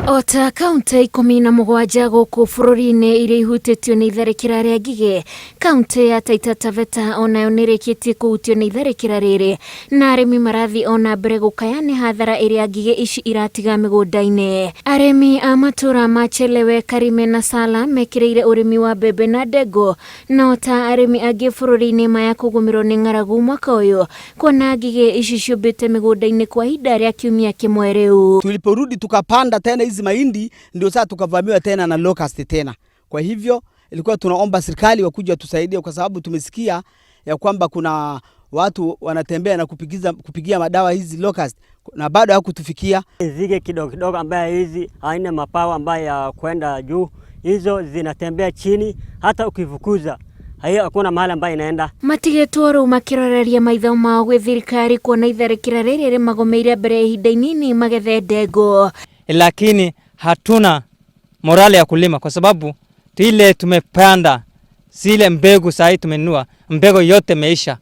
O ta kauntĩ 17 gũkũ bũrũri-inĩ iria ihutĩtio nĩ itharĩkĩra rĩa ngigĩ, kauntĩ ya Taita Taveta onayo nĩ ĩrĩkĩtie kũhutio nĩ itharĩkĩra rĩrĩ, na arĩmi marathiĩ o na mbere gũkaya nĩ hathara ĩrĩa ngigĩ ici iratiga mĩgũnda-inĩ. Arĩmi a matũra ma Chelewe, Karime na Sala mekĩrĩire ũrĩmi wa mbembe na ndengũ, na o ta arĩmi angĩ bũrũri-inĩ maya kũgũmĩrwo nĩ ng'aragu mwaka ũyũ, kuona ngigĩ ici ciũmbĩte mĩgũnda-inĩ kwa ihinda rĩa kiumia kĩmwe rĩu. Tuliporudi tukapanda tena hizi mahindi, ndio sasa tukavamiwa tena na locust tena. Kwa hivyo ilikuwa tunaomba serikali wakuja tusaidie, kwa sababu tumesikia ya kwamba kuna watu wanatembea na kupigia madawa hizi locust na bado hakutufikia. Nzige kidogo kidogo ambaye hizi haina mapawa ambayo ya kwenda juu, hizo zinatembea chini, hata ukifukuza hiyo hakuna mahali ambayo inaenda. Matigĩtwo rĩu makĩroreria maitho mao gwĩ thirikari kuona itharĩkĩra rĩrĩ rĩmagomeire mbere ya ihinda inini magethe ndengũ. Lakini hatuna morale ya kulima kwa sababu ile tumepanda zile mbegu sahi tumenunua mbegu yote imeisha.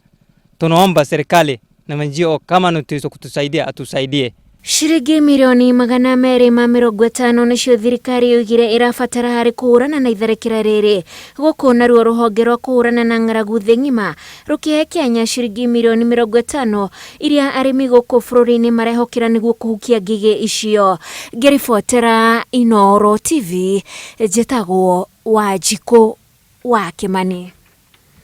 Tunaomba serikali na NGO kama nutizo kutusaidia atusaidie. Ciringi mirioni 250 nĩcio thirikari yoigire ĩrabatara harĩ kũhũrana na itharĩkĩra rĩrĩ, gũkũ naruo rũhonge rwa kũhũrana na ng'aragu thĩ ng'ima rũkĩhe Kenya ciringi mirioni 50 iria arĩmi gũkũ bũrũri-inĩ marehokera nĩguo kũhukia ngigĩ icio. Ngĩribotera Inooro TV, njĩtagwo Wanjikũ wa Kĩmani.